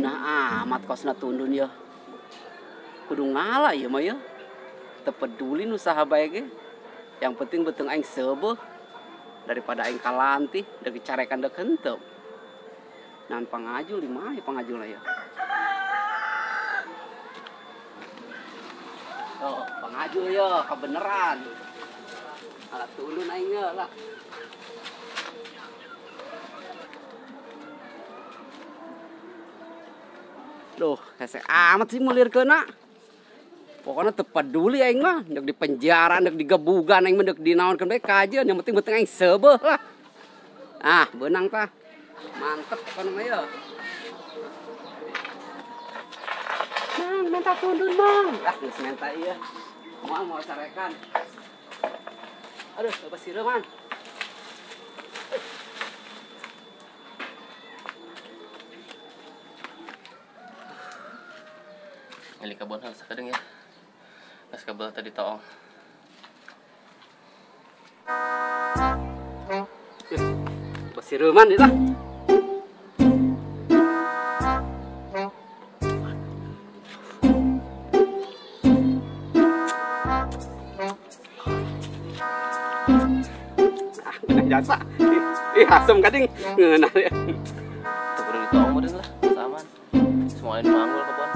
Ngeunah amat kosna tundun ya. Kudu ngalah ieu mah ya. Teu peduli nu saha bae ge. Yang penting beuteung aing seubeuh daripada aing kalantih deuk dicarekan deuk henteu. Naon pangajul di mana pangajulna ya? Oh, pangajul ya kebeneran. Alat tundun aing ya lah. Duh, hese amat sih mulirkeunna. Pokoknya teu peduli aing mah, deuk di penjara, deuk digebugan aing mah deuk dinaonkeun bae kajeun, yang penting beuteung aing seubeuh lah. Ah, beunang tah. Mantep pokona mah ya. Mang, minta tundun, Mang. Ah, geus minta ieu. Moal mau carekan. Aduh, loba sireuman. Milik kebun harus kadang ya. Pas kabel tadi toong. Basiruman itu lah. Ah, ngeunah jasa. Ih, asem kading ngeunah ya. Teu kudu ditoong meureun lah, saman. Semua lain manggul kebon.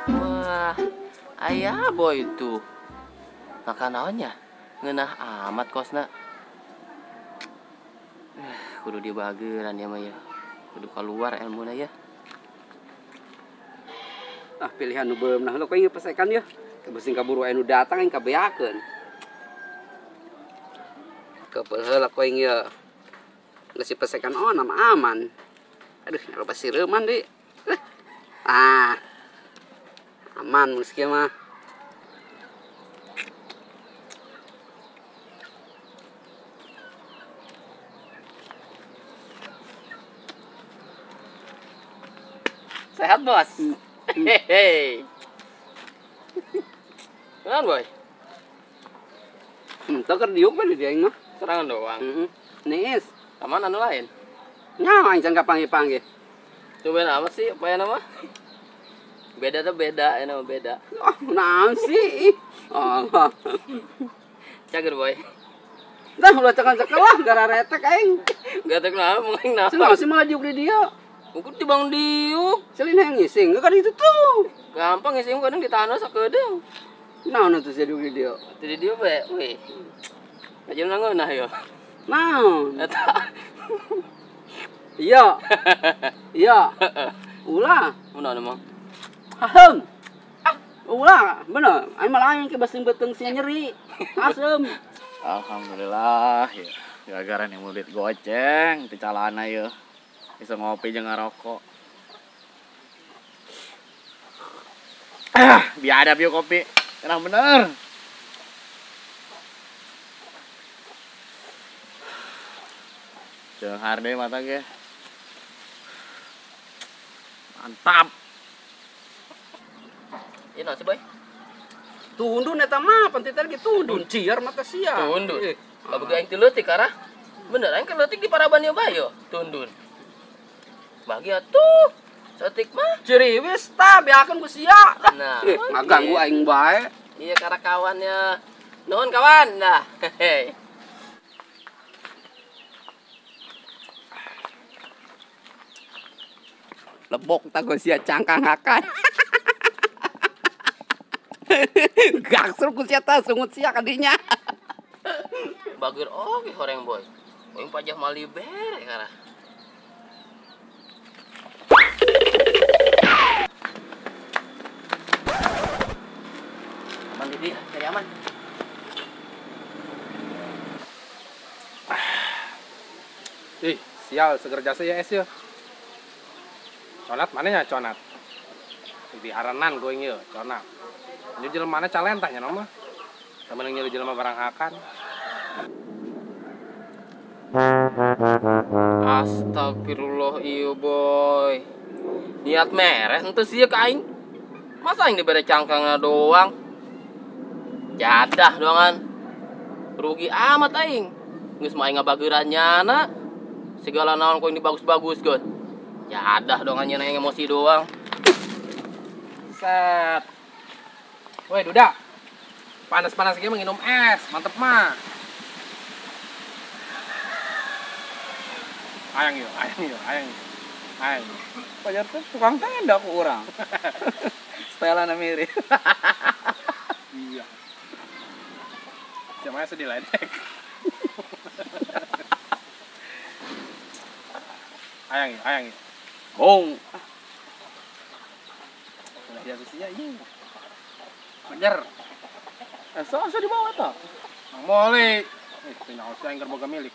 Wah, ayah boy itu. Makan naonnya? Ngeunah amat kosna. Kudu dibageran ya mah ya. Kudu keluar ilmuna ya. Ah, pilihan nu beunah lo kayaknya pesekan ya. Kebesing kaburu aya nu datang aing kabeakeun. Kepel heula koing ya. Geus pesekan oh nama aman. Aduh, loba sireuman deui. Ah. Aman mun kieu mah. Sehat, Bos. Hehehe. Kenapa, Boy? Teu keur diuk bae di dieu aing mah. Serangan doang. Heeh. Niis. Aman anu lain? Nya aing can kapanggih-panggih. Tumben amat sih, apa ya nama? Beda tuh beda, ya nama beda. Oh, naon sih? Oh. Cager, Boy. Dah ulah cekal-cekal lah, gara retek aing. Gatek naon mung naon. Cenah sih malah diuk di dieu. Mungkin dibang diuk. Selin yang ngising, kan itu tuh. Gampang ngising kadang di tanah sakedeung. Naon atuh sia diuk di dieu? Di dieu bae, weh. Aja ngeunah yo. Naon? Eta. Iya. Iya. Ulah. Naon emang? Ahem. Ah, ulah, bener. Aing mah lain ke basing beuteung sia nyeri. Asem. Alhamdulillah ya. Gara-gara nih mulit goceng ti calana ya. Bisa ngopi jeung ngarokok. Ah, biadab yuk kopi. Enak bener. Cenghar deh mata ge. Mantap. Ieu naon sih, Boy? Tundun eta mah, penting teh tundun ciar mata sia. Tundun. Kabeh aing teu leutik arah. Bener aing keur leutik di paraban ieu bae yo, tundun. Bagi atuh. Saeutik mah. Ciriwis tah beakeun ku sia. Nah, ngaganggu aing bae. Iya karena kawannya. Nuhun kawan. Nah, hehe. Lebok tah ku sia cangkang hakan. Gangsur ku sia tah sungut sia kadinya. Bageur oge horeng boy. Aing pajah mali bere karah. Aman di dia, cari aman. Ih, sial seger jasa ya es ya. Conat mana ya conat? Di aranan going ya, conat. Nyu jelema mana calentah nya mah. Sama nyu jelema barang hakan. Astagfirullah iyo boy. Niat mereh henteu sia ka aing. Masa aing dibere cangkangna doang? Jadah doangan. Rugi amat aing. Geus mah aing ngabageuran nyana. Segala naon ku aing dibagus-baguskeun. Jadah doangan nyana yang emosi doang. Set. Woi, Duda. Panas-panas gini minum es, mantep mah. Ayang yuk, ayang yuk, ayang yuk. Ayang. Pajar tuh tukang tenda ku urang. Setelan mirip. Iya. Jamanya sedih ledek. Ayang yuk, ayang yuk. Bong. Udah jatuh sih ya ini. Seger. So di bawah toh. Mang Moli. Tinggal sih aing keur boga milik.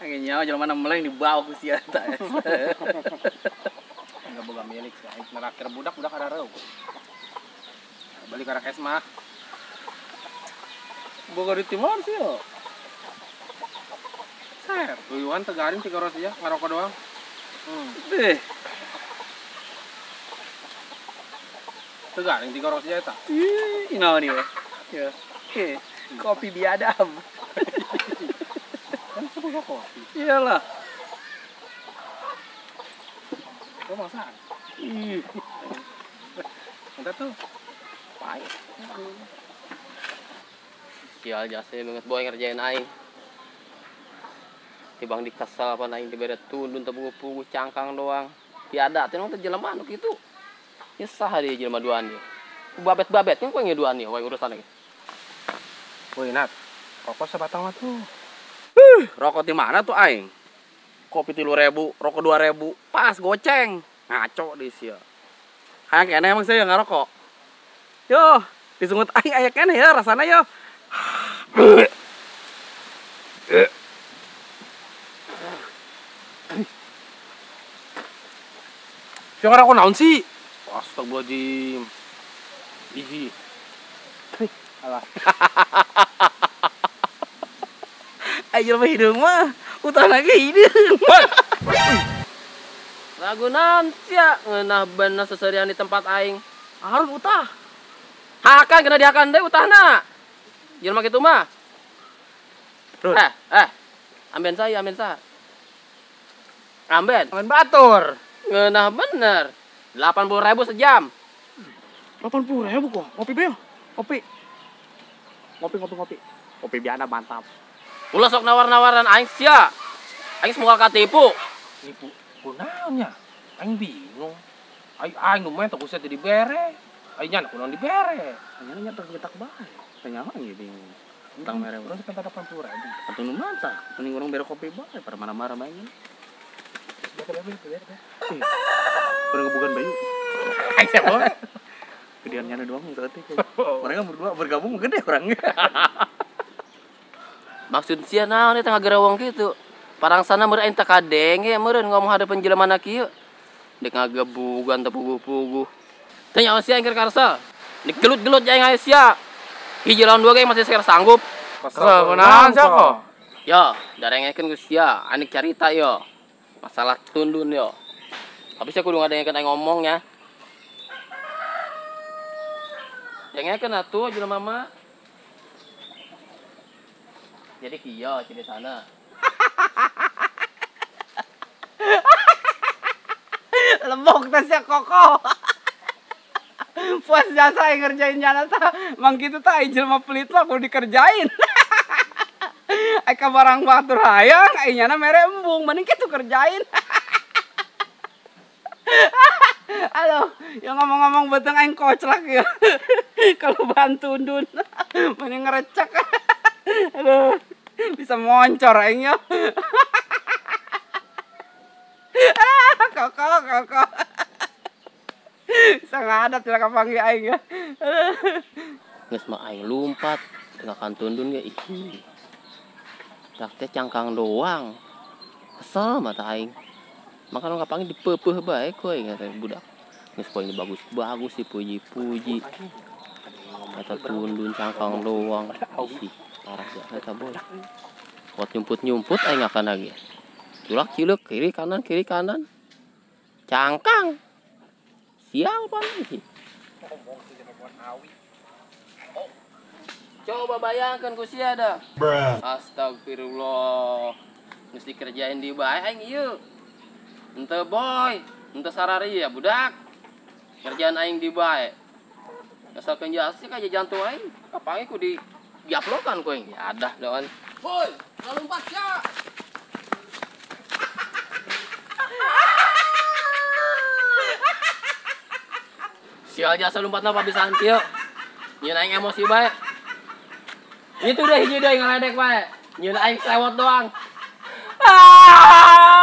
Aing nyawa jelema meleng dibawa ku sia eta. Enggak boga milik sih. Aing neraktir budak-budak ada reuh. Balik arah es mah. Boga di timur sih yo. Ser, tuyuan tegaring tiga ros ya, ngarokok doang. Deh. Tegaring tiga ros ya eta. Ih, naon ieu? Ya. Kopi biadab. Kan sebuah kopi. Iyalah. Kok masak? Ih. Entar tuh. Pahit. Sial jasa banget boy ngerjain aing. Tibang dikesel apa aing dibere tundun teu puguh cangkang doang. Tiada teh teh jelema nu kitu. Nyesah dia jelema duaan dia. Ku babet-babet kan ku duaan dia wae urusan lagi. Woi Nat, rokok sebatang mah tuh. Rokok di mana tuh aing? Kopi 3.000, rokok 2.000, pas goceng. Ngaco di sia. Hayang keneh emang saya ngarokok. Yo, disungut aing aya keneh ya rasana yo. Sia ngarokok naon sih? Astagfirullahaladzim. Ih. Alah. Ayo jelema hideung mah, utah lagi hideung. Ragunan sia ngeunah bener seserian di tempat aing. Harus utah. Hakan kena dihakan deui utahna. Jelema kitu mah. Amben saya, amben sa. Amben. Amben batur. Ngeunah bener. 80.000 sejam. 80.000 kok. Ngopi beo. Ngopi. Ngopi ngopi ngopi. Kopi biana mantap. Ulah sok nawar-nawaran aing sia. Aing semua katipu. Nipu kunaon nya? Aing bingung. Aing aing nu mah teu kusia teu dibere. Aing nya kunaon dibere. Aing nya teu nyetak bae. Teu nyaho aing bingung. Tentang mere urang sampai 80.000. Atuh nu mantap. Mending urang bere kopi bae pada marah-marah bae. Urang gebugan Bayu. Aing siapa? Gedean nyana doang saeutik. Mereka berdua bergabung gede orangnya. Maksud sia naon eta ngagerawong kitu? Parangsana meureun aing teu kadenge meureun ngomong hadapan jelema na kieu. Dek ngagebugan teu puguh-puguh. Teu nyaho sia aing keur karesel. Dek gelut-gelut aing aya sia. Hiji lawan dua ge masih seker sanggup. Kesel kunaon sia kok? Yo, darengekeun ku sia, anik carita yo. Masalah tundun yo. Tapi sia kudu ngadengekeun aing ngomongnya. Dengekeun atuh jelema mah. Jadi kieu ceritana. Lembok teh sia koko. Puas jasa yang ngerjain nyana tah. Mang kitu tah aing jelema pelit mah kudu dikerjain. Ai ka barang batur hayang aing nyana mere embung mending kitu kerjain. Aduh, yang ngomong-ngomong beteng aing koclak ya. Kalau bantu tundun mending ngerecek. Aduh, bisa moncor aing ya. Koko, koko. Bisa ngadat tidak kapanggih aing ya. Geus mah aing lumpat tengah tundun ge ih. Dak teh cangkang doang. Kesel mata aing. Maka nu kapanggih dipeupeuh bae ku aing teh budak. Geus poe bagus-bagus dipuji-puji. Eta tundun cangkang doang. Ih, parah ya eta boy. Kuat nyumput-nyumput aing akan lagi. Culak ciluk kiri kanan kiri kanan. Cangkang. Sial pan sih. Coba bayangkan ku sia dah. Astagfirullah. Mesti kerjain di bae aing ieu. Henteu boy, henteu sarari ya budak. Kerjaan aing di bae. Asalkan jasa kayak jantung aing, kapangi ku di diuploadkan ku aing. Ya dah doan. Boy, lompat ya. Sial jasa lompat napa bisa kieu. Nyeun aing emosi bae. Itu deh hiji deui ngaledek bae. Nyeun aing sewot doang. Ah!